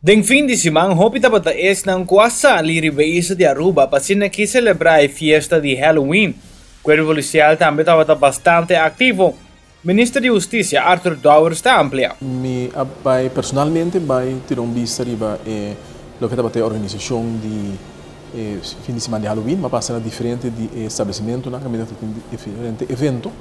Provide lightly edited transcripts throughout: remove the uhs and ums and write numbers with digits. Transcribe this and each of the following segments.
Den fin di siman hopi tabata esnan ku a sali riba e isla di Aruba pa asina ki selebrá e fiesta di Halloween. Kuerpo Polisial tambe tabata bastante aktivo. Minister di Hustisia Arthur Dowers ta amplia. Mi a bai personalmente bai tira un bista riba e loke tabata e organisashon di e fin di siman di Halloween. Mi a pasa na diferente di e establesimentonan kaminda ta tin diferente evento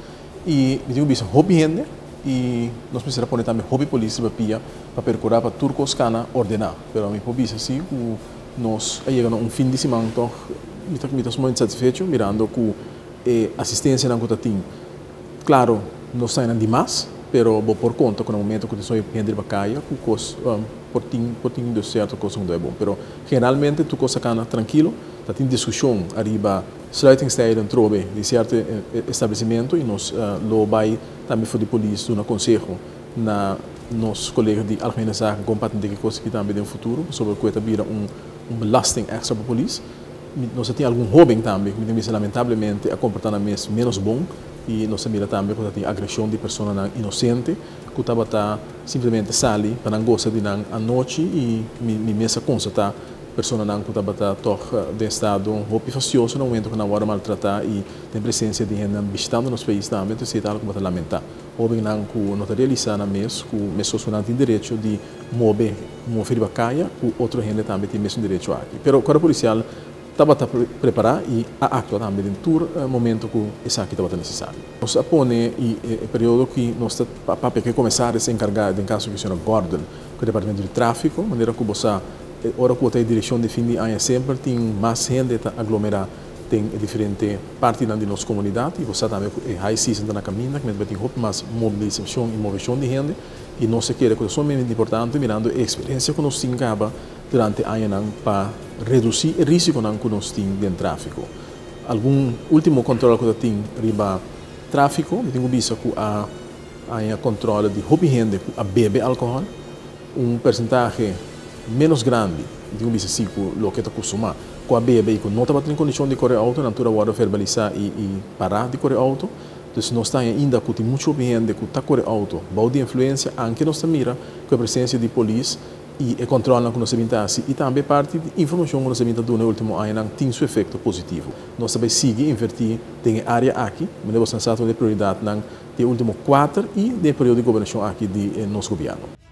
i mi tin ku bisa hopi hende. I nos mester a pone tambe hopi polis riba pia pa percura pa tur cos cana ordena. Pero mi por bisa si cu nos a yega na un fin di siman toch mi ta mi ta sumamente satisfecho mirando cu e asistencianan cu ta tin. Claro nos ta nan di mas pero bo por conta cu na momento cu tin soy hende riba caya cu cos por tin por tin dus cierto cos cu no ta bon. Pero generalmente tur cos a cana trankilo. Ta tin discusion ariba sluitingstijden trobe di cierto establecimento y nos lo bay Tambe for di polis duna konseho na nos kolega di Algemene Zaken kon pa atendé ki kos aki tambe den futuro pasobra ku e ta bira un un belasting èkstra pa polis. Nos a tin algun hóben tambe ku mi tin bisa lamentablemente a komportá nan mes ménos bon i nos a mira tambe ku ta tin agreshon di personanan inosente ku tabata simplemente sali pa nan gosa di nan anochi i mi mi mes a konstatá personanan ku tabata tòg den estado hopi fastioso na momento ku nan wòrdu maltratá i Den presencia di hendenan bishitando nos pais tambe, entonces esey ta algo cu bo ta lamenta. Hobennan cu no ta realisa nan mes cu mescos cu nan tin derecho di mobe, move riba caya, cu otro hende tambe tin mesun derecho aki. Pero Cuerpo Policial tabata prepara y a actua tambe den tur momento cu esaki tabata necesario. Nos a pone y e periodo cu nos ta papia cu e comisaris encarga den caso cu señora Gordon cu e departamento di trafico, manera cu bo sa ora cu bo ta e direccion di fin di aña semper tin mas hende ta aglomera den e diferente partinan di nos komunidat i bo sa tambe ku e high season ta na kaminda ku mester tin hopi mas mobilisashon i moveshon di hende i nos ta kere ku ta sumamente importante mirando e eksperensia ku nos tin kaba durante añanan pa redusí e risikonan ku nos tin den tráfiko. Algun último kòntròl ku ta tin riba tráfiko mi tin ku bisa ku a haña kòntròl di hopi hende ku a bebe alkohòl. Un persentahe ménos grandi, mi tin ku bisa si, ku loke ta kustumá, ku a bebe i ku no tabata den kondishon di kore outo, nan tur a wòrdu verbalisá i i pará di kore outo. Dus nos ta haña ainda ku tin muchu hopi hende ku ta kore outo bou di influensia, anke nos ta mira ku e presensia di polis i e kòntròlnan ku nos a bin ta hasi i tambe e parti di informashon ku nos a bin ta duna e último añanan tin su efekto positivo. Nos ta bai sigui invertí den e área aki, manera boso nan sa ta un di e prioridatnan di e último kuater i den e periodo di gobernashon aki di nos gobièrnu.